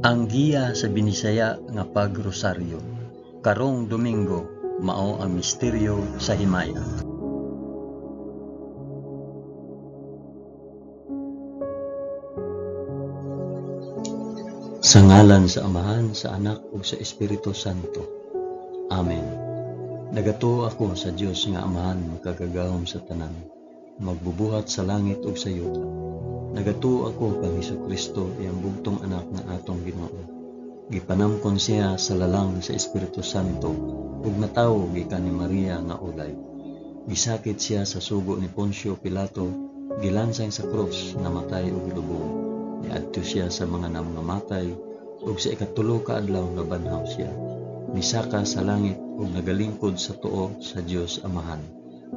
Ang giya sa Binisaya nga pagrosaryo karong Domingo mao ang misteryo sa himaya. Sa ngalan sa Amahan, sa Anak ug sa Espiritu Santo. Amen. Nagatuo ako sa Dios nga Amahan makagagahom sa tanan, magbubuhat sa langit ug sa yuta. Nagatuo ako kang Hesukristo, iyang bugtong anak nga atong Ginoo. Gipanamkon siya sa lalang sa Espiritu Santo ug natawo gikan ni Maria nga ulay. Gisakit siya sa sugo ni Poncio Pilato, gilansang sa krus, namatay ug gilubong. Niadto siya sa mga nangamatay ug sa ikatulo ka adlaw nabanhaw siya. Misaka sa langit ug nagalingkod sa tuo sa Dios Amahan,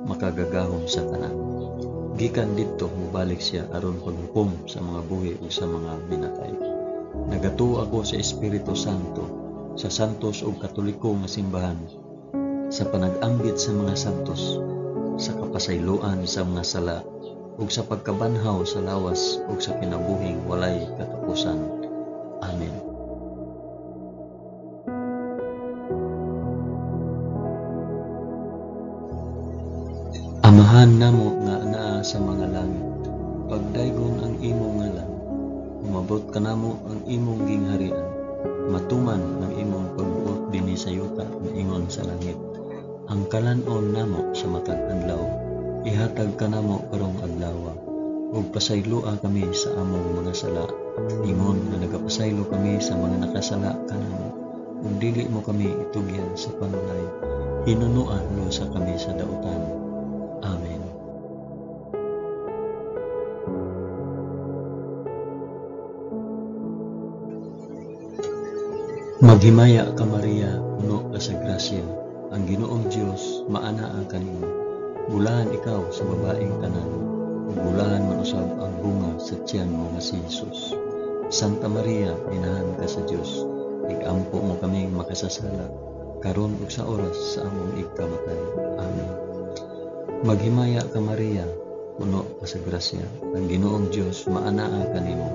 makagagahom sa tanan. Gikan didto mobalik siya aron paghukom sa mga buhi ug sa mga minatay. Nagatuo ako sa Espiritu Santo, sa santos ug katoliko nga simbahan, sa panag-ambit sa mga santos, sa kapasayloan sa mga sala, ug sa pagkabanhaw sa lawas ug sa kinabuhing walay katapusan. Amen. Amahan namo nga anaa sa mga langit, pagdaygon ang imong ngalan, umabot kanamo ang imong gingharian, matuman ang imong pagbuot dinhi sa yuta maingon sa langit. Ang kalan-on namo sa matag adlaw, ihatag kanamo karong adlawa, ug pasayloa kami sa among mga sala, ingon nga nagapasaylo kami sa mga nakasala kanamo, ug dili mo kami itugyan sa panulay, hinunoa luwasa kami sa dautan. Amen. Maghimaya ka Maria, puno ka sa grasya, ang Ginoong Dios maanaa kanimo. Bulahan ikaw sa babaeng tanan, ug bulahan man usab ang bunga sa tiyan mo nga si Jesus. Santa Maria, inahan ka sa Dios, igampo mo kaming makasasala, karon ug sa oras sa among igkamatay. Amen. Maghimaya ka Maria, puno ka sa grasya, ang Ginoong Dios maanaa kanimo.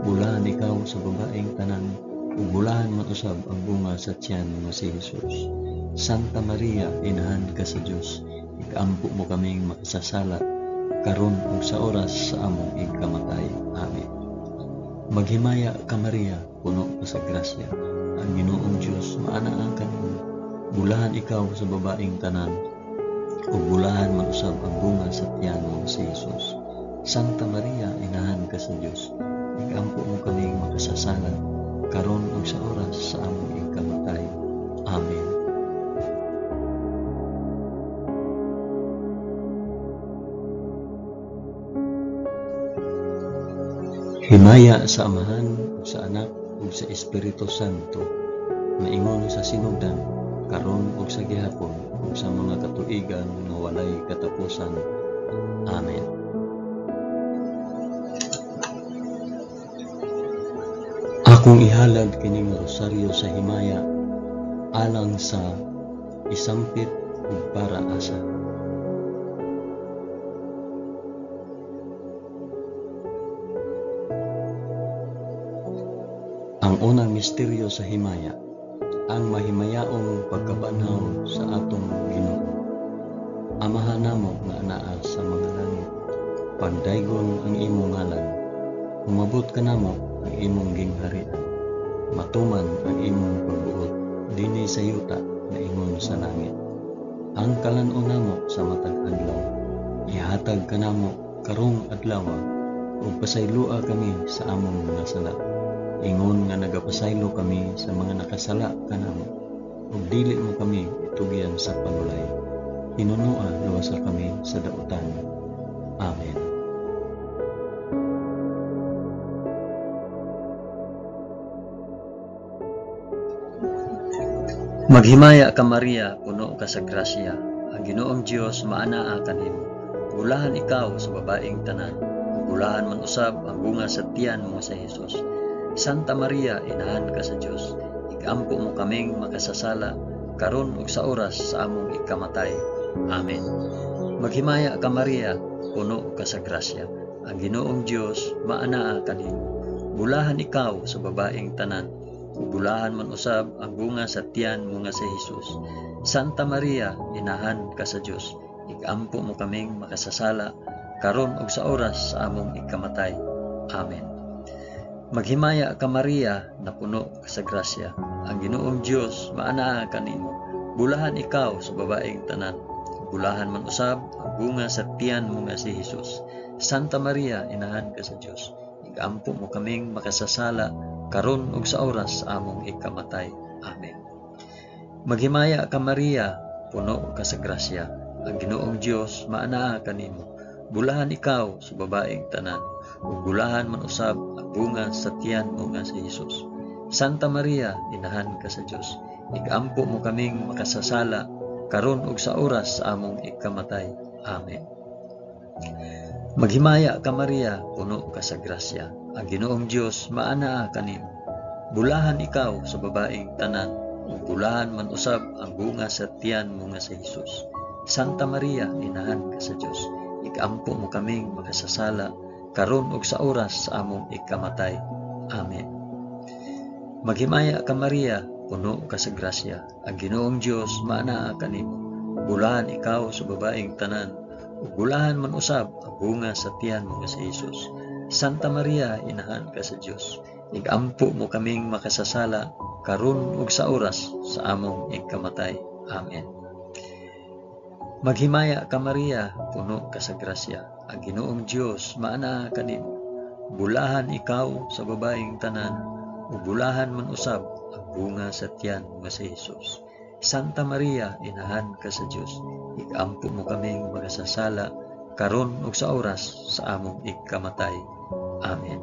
Bulahan ikaw sa babaeng tanan, ug bulahan man usab ang bunga sa tiyan mo nga si Jesus. Santa Maria, inahan ka sa Dios, ikampo mo kaming makasasala, karon ug sa oras sa among igkamatay. Amen. Maghimaya ka Maria, puno ka sa grasya, ang Ginoong Dios maanaa kanimo. Bulahan ikaw sa babaeng tanan, ug bulahan man usab ang bunga sa tiyan mo si Jesus. Santa Maria, inahan ka sa Dios, ikampo mo kaming makasasala, karon ug sa oras sa among igkamatay. Amen. Himaya sa Amahan, ug sa Anak, ug sa Espiritu Santo, maingon sa sinugdan, karon ug sa gihapon, ug sa mga katuigan nga walay katapusan. Amen. Akong ihalad kining rosaryo sa himaya alang sa isampit ug para asa. Ang unang misteryo sa himaya, ang mahimayaong pagkabanhaw sa atong Ginoo. Amahan namo nga anaa sa mga langit, pagdaygon ang imong ngalan, umabot kanamo ang imong gingharian, matuman ang imong pagbuot dinhi sa yuta maingon sa langit. Ang kalan-on namo sa matag adlaw, ihatag kanamo karong adlaw, ug pasayloa kami sa among mga sala, ingon nga nagapasaylo kami sa mga nakasala kanamo, ug dili mo kami itugyan sa panulay, hinunoa luwasa kami sa dautan. Amen. Maghimaya ka Maria, puno ka sa grasya, ang Ginoong Dios maanaa kanimo. Bulahan ikaw sa babaeng tanan, ug bulahan man usab ang bunga sa tiyan mo sa Jesus. Santa Maria, inahan ka sa Dios, igampo mo kaming makasasala, karon ug sa oras sa among ikamatay. Amen. Maghimaya ka Maria, puno ka sa grasya, ang Ginoong Dios maanaa kanimo. Bulahan ikaw sa babaeng tanan, ug bulahan man usab ang bunga sa tiyan mo nga si Jesus. Santa Maria, inahan ka sa Dios, igampo mo kaming makasasala, karon ug sa oras sa among ikamatay. Amen. Maghimaya ka Maria, napuno ka sa grasya. Ang Ginoong Dios maanaa kanimo. Bulahan ikaw sa babaeng tanan, bulahan man usab ang bunga sa tiyan mo nga si Jesus. Santa Maria, inahan ka sa Dios, igampo mo kaming makasasala, karon ug sa oras sa among ikamatay. Amen. Maghimaya ka Maria, puno ka sa grasya. Ang Ginoong Dios maanaa kanimo. Bulahan ikaw sa babaeng tanan, ug bulahan man usab ang bunga sa tiyan mo nga si Jesus. Santa Maria, inahan ka sa Dios, igampo mo kaming makasasala, karon ug sa oras sa among ikamatay. Amen. Maghimaya ka Maria, puno ka sa grasya. Ang Ginoong Dios maanaa kanimo. Bulahan ikaw sa babaeng tanan, ug bulahan man usab ang bunga sa tiyan mo nga si Jesus. Santa Maria, inahan ka sa Dios, igampo mo kaming makasasala, karon ug sa oras sa among ikamatay. Amen. Maghimaya ka Maria, puno ka sa grasya. Ang Ginoong Dios maanaa kanimo. Bulahan ikaw sa babaeng tanan, ug bulahan man usab ang bunga sa tiyan mo nga si Jesus. Santa Maria, inahan ka sa Dios, igampo mo kaming makasasala, karon ug sa oras sa among ikamatay. Amen. Maghimaya ka Maria, puno ka sa grasya. Ang Ginoong Dios maanaa kanimo. Bulahan ikaw sa babaeng tanan, ug bulahan man usab ang bunga sa tiyan nga si Jesus. Santa Maria, inahan ka sa Dios, igampo mo kaming makasasala, karon ug sa oras sa among ikamatay. Amen.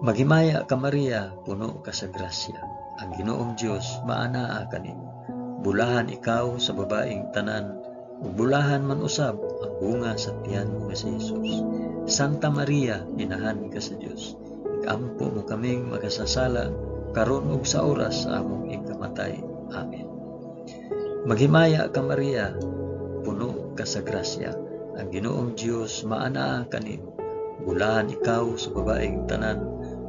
Maghimaya ka Maria, puno ka sa grasya. Ang Ginoong Dios maanaa kanimo. Bulahan ikaw sa babaeng tanan, ug bulahan man usab ang bunga sa tiyan mo nga si Jesus. Santa Maria, inahan ka sa Dios, igampo mo kaming makasasala, karon ug sa oras sa among ikamatay. Amen. Maghimaya ka Maria, puno ka sa grasya. Ang Ginoong Dios maanaa kanimo. Bulahan ikaw sa babaeng tanan,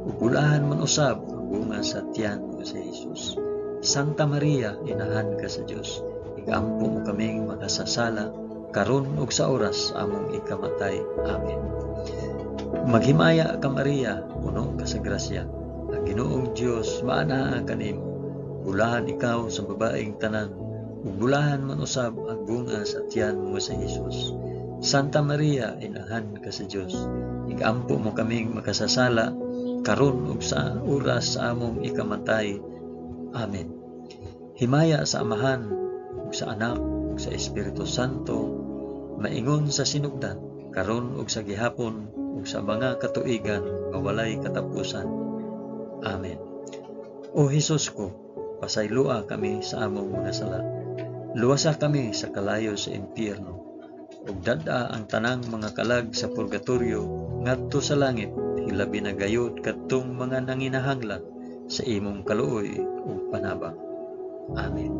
ug bulahan man usab ang bunga sa tiyan mo si Jesus. Santa Maria, inahan ka sa Dios, igampo mo kaming makasasala, karon ug sa oras sa among ikamatay. Amen. Maghimaya ka Maria, puno ka sa grasya. Ang Ginoong Dios maanaa kanimo. Bulahan ikaw sa babaeng tanan, ug bulahan man usab ang bunga sa tiyan mo sa Jesus. Santa Maria, inahan ka sa Dios, igampo mo kaming makasasala, karon ug sa oras sa among ikamatay. Amen. Himaya sa Amahan, ug sa Anak, ug sa Espiritu Santo, maingon sa sinugdan, karon ug sa gihapon, ug sa mga katuigan nga walay katapusan. Amen. O Hesus ko, pasayloa kami sa among mga sala. Luwasa kami sa kalayo sa impyerno, ug dad-a ang tanang mga kalag sa purgatorio ngadto sa langit, hilabi na gayud kadtong mga nanginahanglan sa imong kaluoy ug panabang. Amen.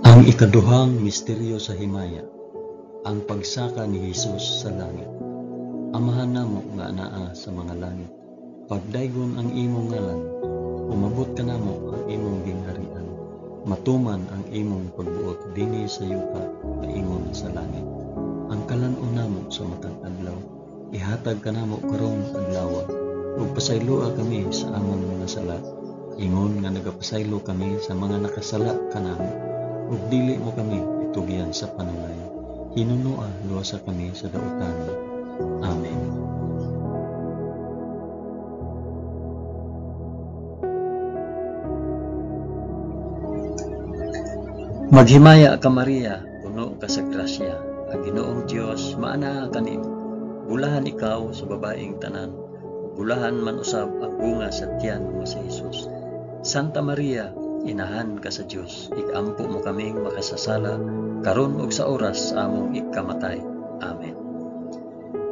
Ang ikaduhang misteryo sa himaya, ang pagsaka ni Hesus sa langit. Amahan namo nga anaa sa mga langit, pagdaygon ang imong ngalan, umabot kanamo ang imong gingharian, matuman ang imong pagbuot dinhi sa yuta maingon sa langit. Ang kalan-on namo sa matag adlaw, ihatag kanamo karong adlaw, ug pasayloa kami sa among mga sala, ingon nga nagapasaylo kami sa mga nakasala kanamo, ug dili mo kami itugyan sa panulay. Hinunua luwasa kami sa dautan. Amen. Maghimaya ka Maria, puno ka sa grasya. Ang Ginoong Dios maanaa kanimo. Bulahan ikaw sa babaeng tanan, bulahan man usab ang bunga sa tiyan mo si Jesus. Santa Maria, inahan ka sa Dios, ikampo mo kaming makasasala, karon ug sa oras sa among ikamatay. Amen.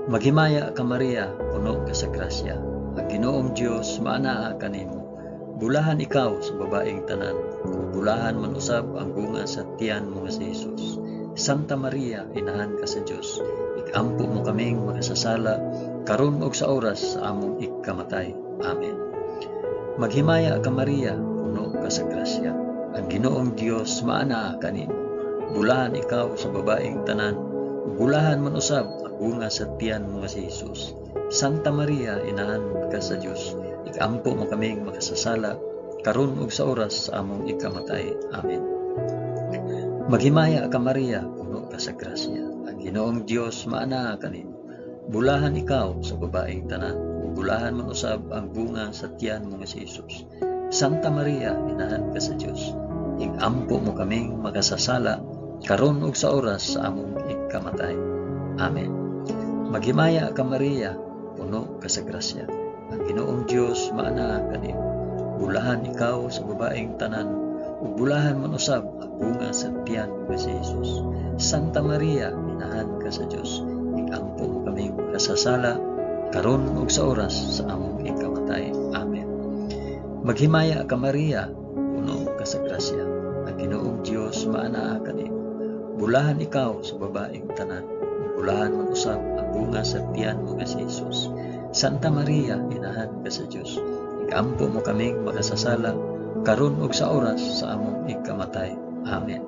Maghimaya ka Maria, puno ka sa grasya. Ang Ginoong Dios maanaa kanimo. Bulahan ikaw sa babaeng tanan, ug bulahan man usab ang bunga sa tiyan mo nga si Jesus. Santa Maria, inahan ka sa Dios, ikampo mo kaming makasasala, karon ug sa oras sa among ikamatay. Amen. Maghimaya ka Maria, puno ka sa grasya. Ang Ginoong Dios maanaa kanimo. Bulahan ikaw sa babaeng tanan, ug bulahan man usab ang bunga sa tiyan mo nga si Jesus. Santa Maria, inahan ka sa Dios, ikampo mo kaming makasasala, karon ug sa oras sa among ikamatay. Amen. Maghimaya ka Maria, puno ka sa grasya. Ang Ginoong Dios maanaa kanimo. Bulahan ikaw sa babaeng tanan, ug bulahan man usab ang bunga sa tiyan mo nga si Jesus. Santa Maria, inahan ka sa Dios, ikampo mo kaming makasasala, karon ug sa oras sa among ikamatay. Amen. Maghimaya ka Maria, puno ka sa grasya. Ang Ginoong Dios maanaa kanimo. Bulahan ikaw sa babaeng tanan, ug bulahan man usab ang bunga sa tiyan mo nga si Jesus. Santa Maria, inahan ka sa Dios, ikampo mo kaming makasasala, karon ug sa oras sa among ikamatay. Amen. Maghimaya ka Maria, puno ka sa grasya. Ang Ginoong Dios maanaa kanimo. Bulahan ikaw sa babaeng tanan, ug bulahan man usab ang bunga sa tiyan mo nga si Jesus. Santa Maria, inahan ka sa Dios, ikampo mo kaming makasasala, karon ug sa oras sa among ikamatay. Amen.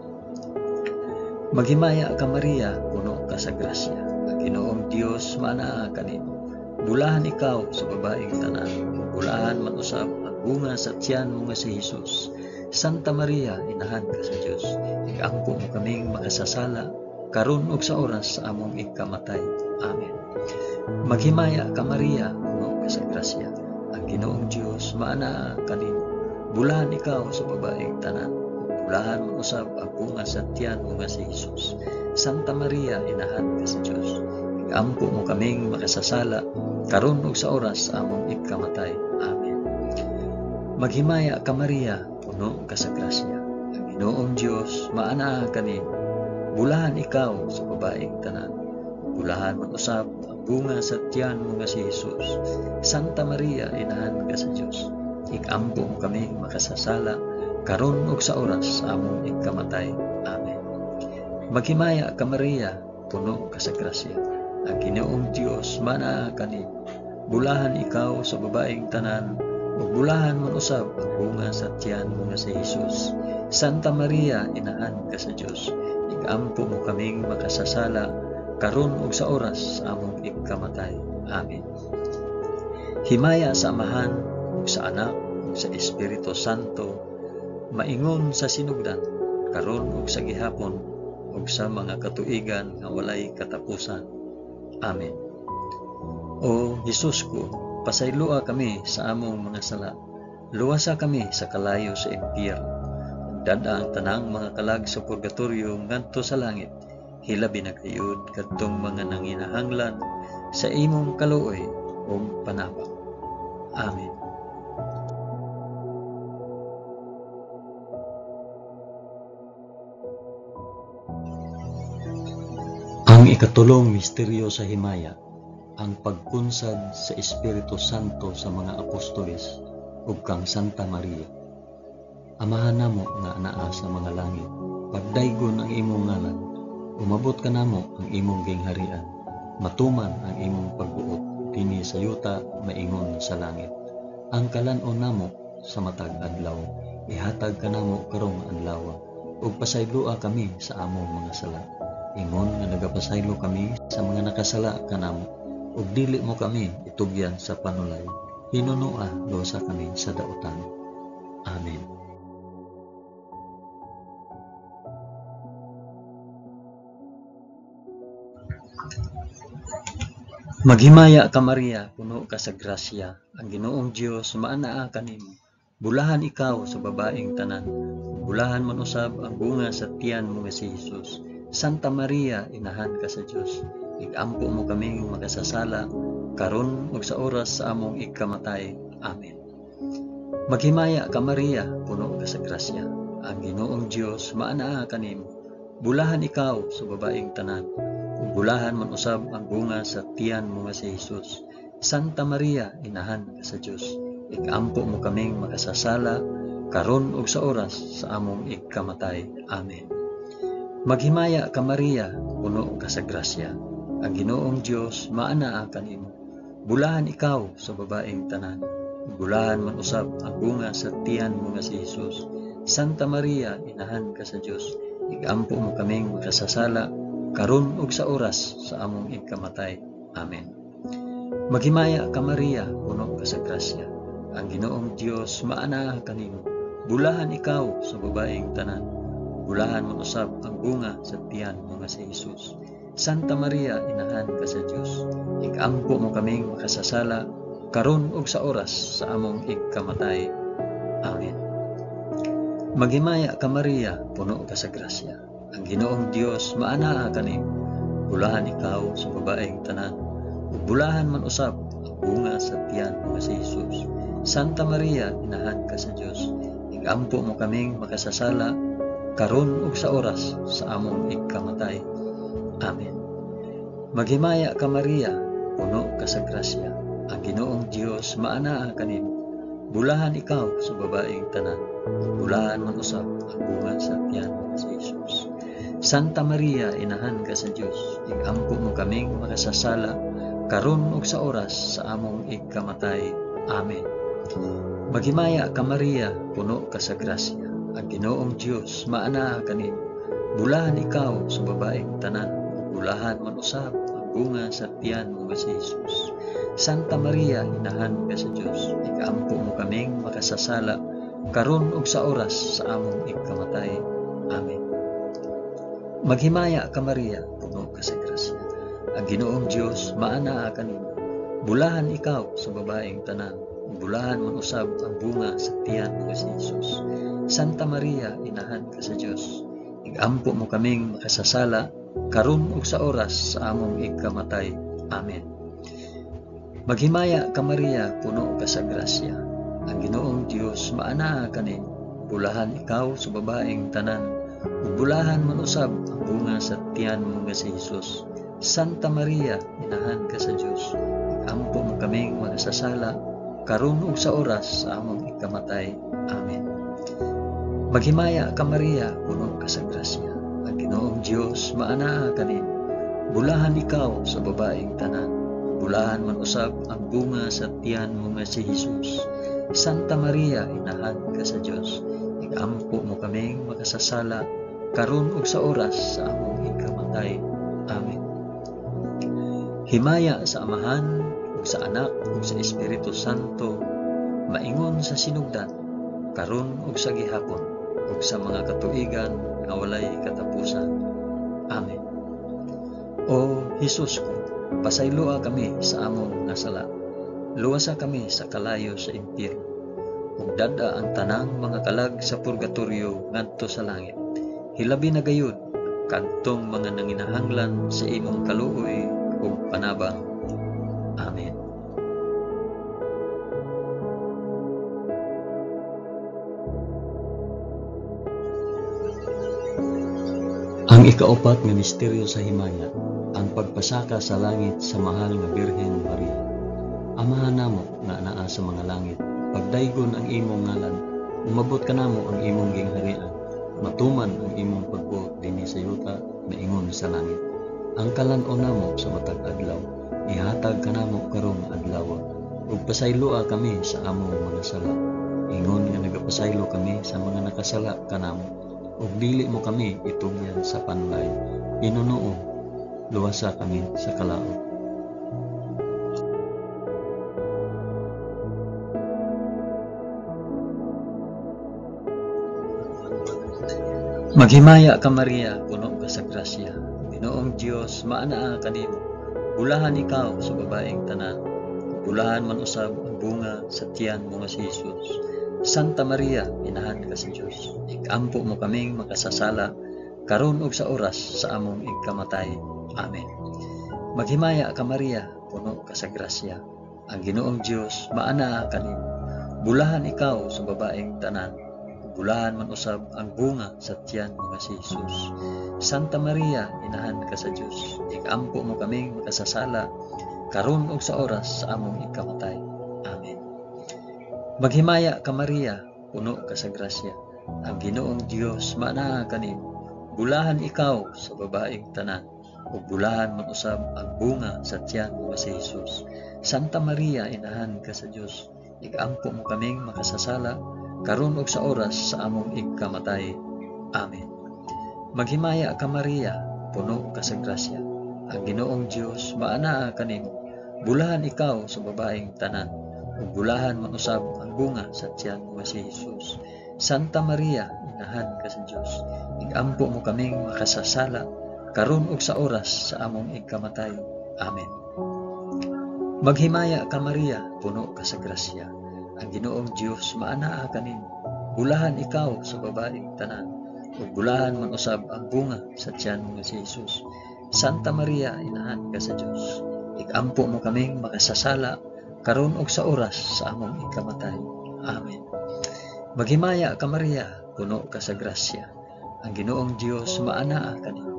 Maghimaya ka Maria, puno ka sa grasya. Ang Ginoong Dios maanaa kanimo. Bulahan ikaw sa babaeng tanan, ug bulahan man usab ang bunga sa tiyan mo nga si Jesus. Santa Maria, inahan ka sa Dios, ikampo mo kaming makasasala, karon ug sa oras sa among ikamatay. Amen. Maghimaya ka Maria, puno ka sa grasya. Ang Ginoong Dios maanaa kanimo. Bulahan ikaw sa babaeng tanan, ug bulahan man usab ang bunga sa tiyan mo nga si Jesus. Santa Maria, inahan ka sa Dios, ikampo mo kaming makasasala, karon ug sa oras sa among ikamatay. Amen. Maghimaya ka Maria, puno ka sa grasya. Ang Ginoong Dios maanaa kanimo. Bulahan ikaw sa babaeng tanan, ug bulahan man usab ang bunga sa tiyan mo nga si Jesus. Santa Maria, inahan ka sa Dios, ikampo mo kami makasasala, karon ug sa oras sa among ikamatay. Amen. Maghimaya ka Maria, puno ka sa grasya. Ang Ginoong Dios maanaa kanimo. Bulahan ikaw sa babaeng tanan, ug bulahan man usab ang bunga sa tiyan mo nga si Jesus. Santa Maria, inahan ka sa Dios, ikampo mo kaming makasasala, karon ug sa oras sa among ikamatay. Amen. Himaya sa Amahan, ug sa Anak, ug sa Espiritu Santo, maingon sa sinugdan, karon ug sa gihapon, ug sa mga katuigan nga walay katapusan. Amen. O Jesus ko, pasayloa kami sa among mga sala. Luwasa kami sa kalayo sa impyerno. Ug dad-a ang tanang mga kalag sa purgatorio ngadto sa langit. Hilabi na gayud kadtong mga nanginahanglan sa imong kaluoy ug panabang. Amen. Ang ikatulong misteryo sa himaya, ang pagkunsad sa Espiritu Santo sa mga apostoles ug kang Santa Maria. Amahan namo nga anaa sa mga langit, pagdaygon ang imong ngalan, umabot kanamo ang imong gingharian, matuman ang imong pagbuot dinhi sa yuta maingon sa langit. Ang kalan-on namo sa matag adlaw, ihatag kanamo karong adlaw, ug pasayloa kami sa among mga sala. Ingon nga nagapasaylo kami sa mga nakasala kanamo, ug dili mo kami itugyan sa panulay. Hinunoa luwasa kami sa dautan. Amen. Maghimaya ka Maria, puno ka sa grasya. Ang Ginoong Dios maanaa kanimo. Bulahan ikaw sa babaeng tanan. Bulahan man usab ang bunga sa tiyan mo nga si Jesus. Santa Maria, inahan ka sa Dios. Igampo mo kaming makasasala karon ug sa oras sa among ikamatay. Amen. Maghimaya ka Maria, puno ka sa grasya. Ang Ginoong Dios maanaa kanimo. Bulahan ikaw sa babaeng tanan. Ug bulahan man usab ang bunga sa tiyan mo nga si Jesus. Santa Maria, inahan ka sa Dios. igampo mo kaming makasasala, karon ug sa oras sa among igkamatay. Amen. Maghimaya ka Maria, puno ka sa grasya. Ang Ginoong Dios maanaa kanimo. Bulahan ikaw sa babaeng tanan. Bulahan man usab ang bunga sa tiyan mo nga si Jesus. Santa Maria, inahan ka sa Dios, igampo mo kaming makasasala, karon ug sa oras sa among igkamatay. Amen. Maghimaya ka Maria, puno ka sa grasya. Ang Ginoong Dios maanaa kanimo. Bulahan ikaw sa babaeng tanan. Bulahan man usab ang bunga sa tiyan mo nga si Jesus. Santa Maria, inahan ka sa Dios, igampo mo kaming makasasala, karon ug sa oras sa among igkamatay. Amen. Maghimaya ka Maria, puno ka sa grasya. Ang Ginoong Dios maanaa kanimo. Bulahan ikaw sa babaeng tanan. Ug bulahan man usab ang bunga sa tiyan mo nga si Jesus. Santa Maria, inahan ka sa Dios, igampo mo kaming makasasala, karon ug sa oras sa among igkamatay. Amen. Maghimaya ka Maria, puno ka sa grasya. Ang Ginoong Dios maanaa kanimo. Bulahan ikaw sa babaeng tanan. Bulahan man usab ang bunga sa tiyan mo nga si Jesus. Santa Maria, inahan ka sa Dios, igampo mo kaming makasasala, karon ug sa oras sa among igkamatay. Amen. Maghimaya ka Maria, puno ka sa grasya. Ang Ginoong Dios maanaa kanimo. Bulahan ikaw sa babaeng tanan, ug bulahan man usab ang bunga sa tiyan mo nga si Jesus. Santa Maria, inahan ka sa Dios, igampo mo kaming makasasala, karon ug sa oras sa among igkamatay. Amen. Maghimaya ka Maria, puno ka sa grasya. Ang Ginoong Dios maanaa kanimo. Bulahan ikaw sa babaeng tanan, ug bulahan man usab ang bunga sa tiyan mo nga si Jesus. Santa Maria, inahan ka sa Dios, igampo mo kaming makasasala, karon ug sa oras sa among igkamatay. Amen. Maghimaya ka Maria, puno ka sa grasya. Ang Ginoong Dios maanaa kanimo. Bulahan ikaw sa babaeng tanan, ug bulahan man usab ang bunga sa tiyan mo nga si Jesus. Santa Maria, inahan ka sa Dios, igampo mo kaming makasasala, karon ug sa oras sa among igkamatay. Amen. Maghimaya ka Maria, puno ka sa grasya. Ang Ginoong Dios maanaa kanimo. Bulahan ikaw sa babaeng tanan, bulahan man usab ang bunga sa tiyan mo nga si Jesus. Santa Maria, inahan ka sa Dios, igampo mo kaming makasasala, karon ug sa oras sa among igkamatay. Amen. Himaya sa Amahan ug sa Anak ug sa Espiritu Santo, maingon sa sinugdan, karon ug sa gihapon, ug sa mga katuigan nga walay katapusan. Amen. O Jesus ko, pasayloa kami sa among nga sala. Luwasa kami sa kalayo sa impyerno. Ug dad-a ang tanang mga kalag sa purgatorio ngadto sa langit. Hilabi na gayud kadtong mga nanginahanglan sa imong kaluoy ug panabang. Amen. Ang ikaupat nga misteryo sa himaya, ang pagpasaka sa langit sa mahal nga Birhen Maria. Amahan namo nga anaa sa mga langit, pagdaygon ang imong ngalan, umabot kanamo ang imong gingharian, matuman ang imong pagbuot dinhi sa yuta maingon sa langit. Ang kalan-on namo sa matag adlaw, ihatag kanamo karong adlaw, ug pasayloa kami sa among mga sala, ingon nga nagapasaylo kami sa mga nakasala kanamo, ug dili mo kami itugyan sa panlay, hinunuo, luwasa kami sa kalaot. Maghimaya ka Maria, puno ka sa grasya. Ginoong Dios maanaa kanimo. Bulahan ikaw sa babaeng tanan. Bulahan man usab ang bunga sa tiyan mo nga si Jesus. Santa Maria, inahan ka sa Dios. Ikampo mo kaming makasasala karon ug sa oras sa among igkamatay. Amen. Maghimaya ka Maria, puno ka sa grasya. Ang Ginoong Dios maanaa kanimo. Bulahan ikaw sa babaeng tanan. Bulahan man usab ang bunga sa tiyan mo nga si Jesus. Santa Maria, inahan ka sa Dios. Ikampo mo kaming makasasala karon ug sa oras sa among ikamatay. Amen. Maghimaya ka Maria, puno ka sa grasya. Ang Ginoong Dios maanaa kanimo. Bulahan ikaw sa babaeng tanan, ug bulahan man usab ang bunga sa tiyan mo nga si Jesus. Santa Maria, inahan ka sa Dios, igampo mo kaming makasasala karon ug sa oras sa among igkamatay. Amen. Maghimaya ka Maria, puno ka sa grasya. Ang Ginoong Dios maanaa kanimo. Bulahan ikaw sa babaeng tanan, ug bulahan man usab ang bunga sa tiyan mo nga si Jesus. Santa Maria, inahan ka sa Dios, igampo mo kaming makasasala karon ug sa oras sa among igkamatay. Amen. Maghimaya ka Maria, puno ka sa grasya. Ang Ginoong Dios maanaa kanimo. Bulahan ikaw sa babaeng tanan, ug bulahan man usab ang bunga sa tiyan mo nga si Jesus. Santa Maria, inahan ka sa Dios, igampo mo kaming makasasala karon ug sa oras sa among igkamatay. Amen. Maghimaya ka Maria, puno ka sa grasya. Ang Ginoong Dios maanaa kanimo.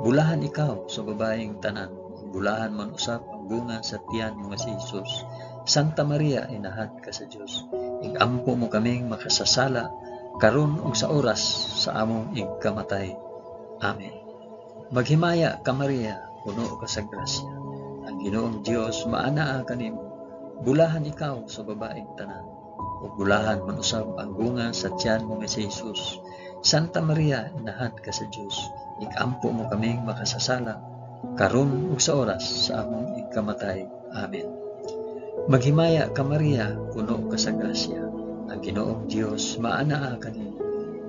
Bulahan ikaw sa babaeng tanan, ug bulahan man usab ang bunga sa tiyan mo nga si Jesus. Santa Maria, inahan ka sa Dios, igampo mo kaming makasasala karon ug sa oras sa among igkamatay. Amen. Maghimaya ka Maria, puno ka sa grasya. Ang Ginoong Dios maanaa kanimo. Bulahan ikaw sa babaeng tanan, ug bulahan man usab ang bunga sa tiyan mo nga si Jesus. Santa Maria, inahan ka sa Dios, igampo mo kaming makasasala karon ug sa oras sa among igkamatay. Amen. Maghimaya ka Maria, puno ka sa grasya. Ang Ginoong Dios maanaa kanimo.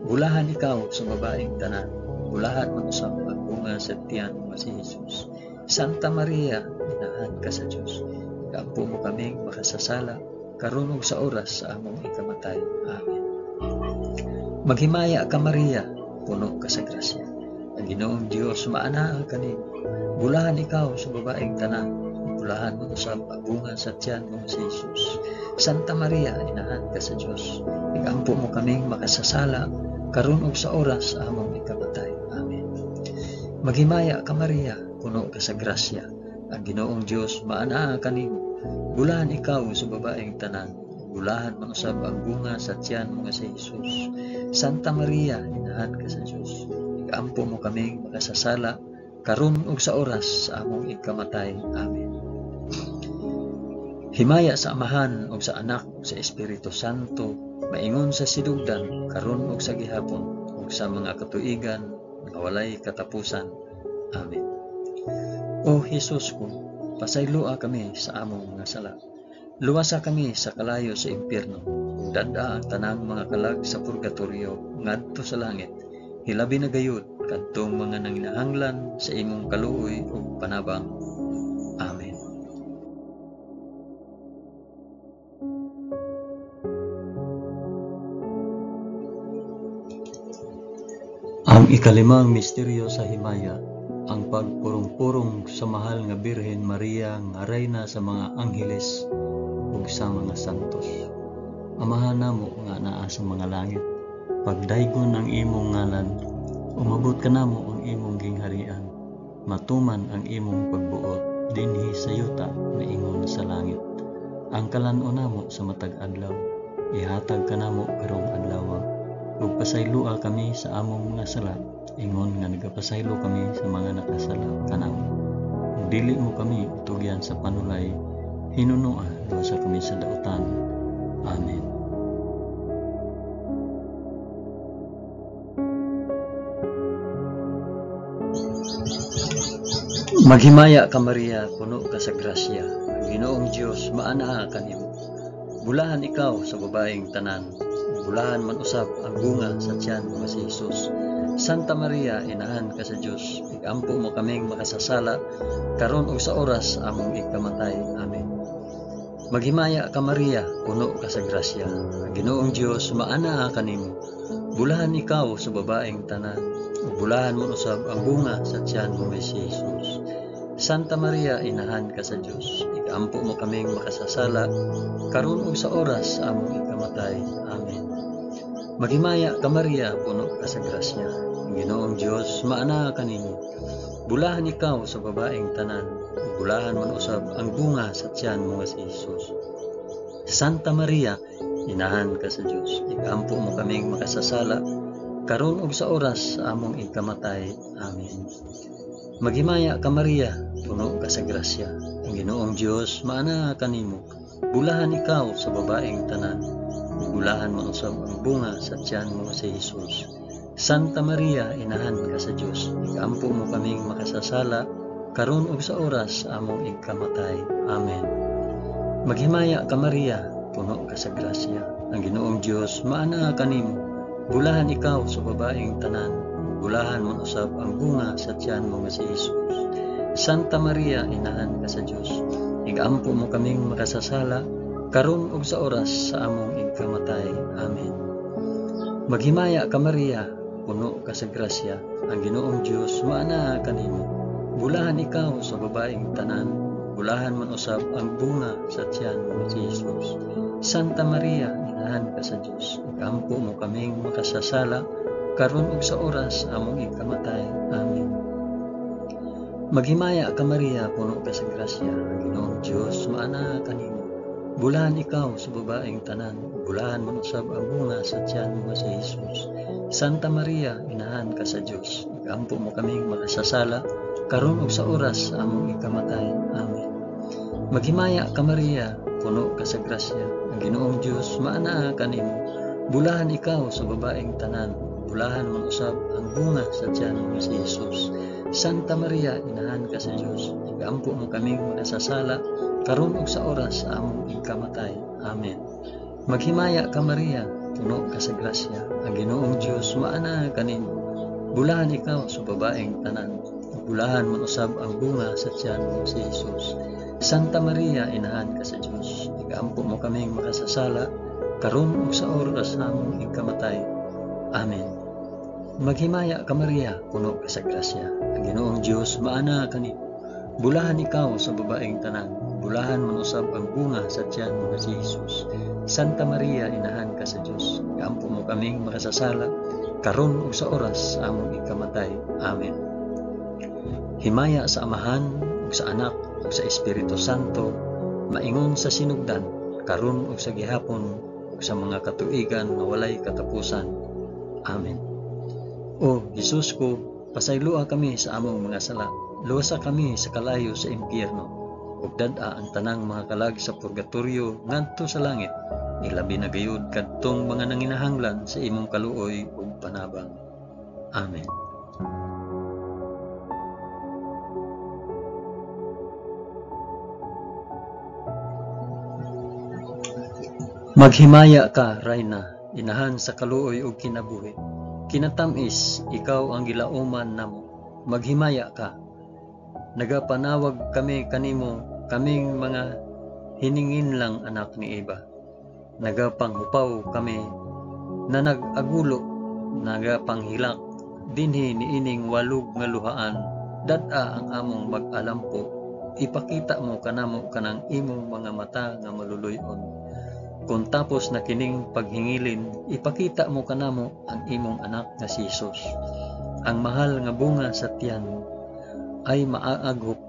Bulahan ikaw sa babaeng tanan, bulahan man usab ang bunga sa tiyan mo nga si Jesus. Santa Maria, inahan ka sa Dios, igampo mo kaming makasasala karon ug sa oras sa among ikamatay. Amen. Maghimaya ka Maria, puno ka sa grasya. Ang Ginoong Dios maanaa kanimo. Bulahan ikaw sa babaeng tanan, bulahan man usab ang bunga sa tiyan mo nga si Jesus. Santa Maria, inahan ka sa Dios, igampo mo kaming makasasala karon ug sa oras sa among ikamatay. Amen. Maghimaya ka Maria, puno ka sa grasya. Ang Ginoong Dios maanaa kanimo. Bulahan ikaw sa babaeng tanan, bulahan man usab ang bunga sa tiyan mo nga si Jesus. Santa Maria, inahan ka sa Dios, igampo mo kaming makasasala karon ug sa oras sa among ikamatay. Amen. Himaya sa Amahan ug sa Anak ug sa Espiritu Santo, maingon sa sinugdan karon ug sa gihapon ug sa mga katuigan nga walay katapusan. Amen. O Hesus ko, pasayloa kami sa among mga sala. Luwasa kami sa kalayo sa impyerno, ug dad-a ang tanang mga kalag sa purgatorio ngadto sa langit. Hilabi na gayud kadtong mga nanginahanglan sa imong kaluoy ug panabang. Amen. Ang ikalimang misteryo sa himaya, ang pagpurong-purong sa mahal nga Birhen Maria nga reyna sa mga angheles ug sa mga santos. Amahan namo nga naa sa mga langit, pagdaygon ang imong ngalan, umabot kanamo ang imong gingharian, matuman ang imong pagbuot dinhi sa yuta maingon sa langit. Ang kalan-on namo sa matag adlaw, ihatag kanamo karong adlaw, ug pasayloa kami sa among mga sala, ingon nga nagapasaylo kami sa mga nakasala kanamo. Ug dili mo kami itugyan sa panulay, hinunoa luwasa kami sa dautan. Amen. Maghimaya ka Maria, puno ka sa grasya. Ang Ginoong Dios maanaa kanimo. Bulahan ikaw sa babaeng tanan, bulahan man usab ang bunga sa tiyan mo nga si Jesus. Santa Maria, inahan ka sa Dios, igampo mo kaming makasasala karon ug sa oras among ikamatay. Amen. Maghimaya ka Maria, puno ka sa grasya. Ang Ginoong Dios maanaa kanimo. Bulahan ikaw sa babaeng tanan, ug bulahan man usab ang bunga sa tiyan mo nga si Jesus. Santa Maria, inahan ka sa Dios, igampo mo kaming makasasala karon ug sa oras sa among ikamatay. Amen. Maghimaya ka Maria, puno ka sa grasya. Ang Ginoong Dios maanaa kanimo. Bulahan ikaw sa babaeng tanan, ug bulahan man usab ang bunga sa tiyan mo nga si Jesus. Santa Maria, inahan ka sa Dios, igampo mo kaming makasasala, karon ug sa oras sa among ikamatay. Amen. Maghimaya ka Maria, puno ka sa grasya, ang Ginoong Dios maana kanimo. Bulahan ikaw sa babaeng tanan, bulahan man usab ang bunga sa tiyan mo si Jesus. Santa Maria, inahan ka sa Dios, igampo mo kaming makasasala, karon ug sa oras sa among ikamatay. Amen. Maghimaya ka Maria, puno ka sa grasya, ang Ginoong Dios maana kanimo. Bulahan ikaw sa babaeng tanan, bulahan man usab ang bunga sa tiyan mo nga si Jesus. Santa Maria, inahan ka sa Dios, igampo mo kaming makasasala, karon ug sa oras sa among ikamatay. Amen. Maghimaya ka Maria, puno ka sa grasya, ang Ginoong Dios maana kanimo. Bulahan ikaw sa babaeng tanan, bulahan man usab ang bunga sa tiyan mo si Jesus. Santa Maria, inahan ka sa Dios, igampo mo kaming makasasala, karon ug sa oras among ikamatay. Amen. Maghimaya ka Maria, puno ka sa grasya, ang Ginoong Dios maana kanimo. Bulahan ikaw sa babaeng tanan, bulahan man usab ang bunga sa tiyan mo si Jesus. Santa Maria, inahan ka sa Dios, igampo mo kaming makasasala, karon ug sa oras sa among ikamatay. Amen. Maghimaya ka Maria, puno ka sa grasya, ang Ginoong Dios maana kanimo. Bulahan ikaw sa babaeng tanan, bulahan man usab ang bunga sa tiyan mo si Jesus. Santa Maria, inahan ka sa Dios, igampo mo kaming makasasala, karon ug sa oras sa among ikamatay. Amen. Maghimaya ka Maria, puno ka sa grasya, ang Ginoong Dios maana kanimo. Bulahan ikaw sa babaeng tanan, bulahan man usab ang bunga sa tiyan mo si Jesus. Santa Maria, inahan ka sa Dios, igampo mo kaming makasasala, karon ug sa oras sa among ikamatay. Amen. Maghimaya ka Maria, puno ka sa grasya, ang Ginoong Dios maana kanimo. Bulahan ikaw sa babaeng tanan, bulahan man usab ang bunga sa tiyan mo nga si Jesus. Santa Maria, inahan ka sa Dios, igampo mo kaming makasasala, karon ug sa oras sa among ikamatay. Amen. Himaya sa Amahan ug sa Anak ug sa Espiritu Santo, maingon sa sinugdan, karon ug sa gihapon ug sa mga katuigan nga walay katapusan. Amen. O Jesus ko, pasayloa kami sa among mga sala, luwasa kami sa kalayo sa impyerno, ug dad-a ang tanang mga kalag sa purgatorio ngadto sa langit, ilabi na gayud kadtong mga nanginahanglan sa imong kaluoy ug panabang. Amen. Maghimaya ka, Rayna, inahan sa kaluoy ug kinabuhi. Kinatamis, ikaw ang gilauman namo. Maghimaya ka. Nagapanawag kami kanimo, kaming mga hiningin lang anak ni Eva. Nagapanghupaw kami na nag-agulo, nagapanghilak, dinhi niining walog nga luhaan, dad-a ang among mag-alampo. Ipakita mo kanamo kanang imong mga mata nga maluluy-on. Kung tapos na kining paghingilin, ipakita mo kanamo ang imong anak nga si Jesus. Ang mahal nga bunga sa tiyan mo ay maaaghop,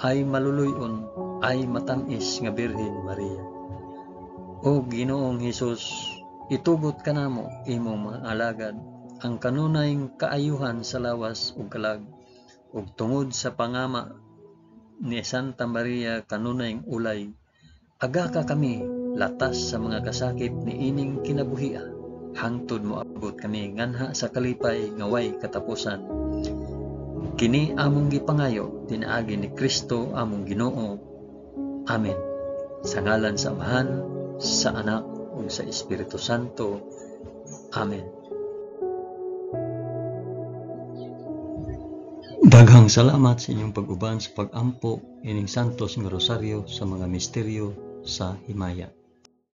ay maluluy-on, ay matamis nga Birhen Maria. O Ginoong Hesus, itugot kanamo imong mga alagad ang kanunay kaayuhan sa lawas ug kalag, ug tungod sa pangama ni Santa Maria kanunay ulay, agaka kami latas sa mga kasakit ni ining kinabuhia, hangtod moabot kami nganha sa kalipay nga way katapusan. Kini among gipangayo pinaagi ni Kristo among Ginoo. Amen. Sa ngalan sa Amahan, sa Anak ug sa Espiritu Santo. Amen. Daghang salamat sa inyong pag-uban sa pag-ampo ining Santos nga Rosaryo sa mga misteryo sa himaya.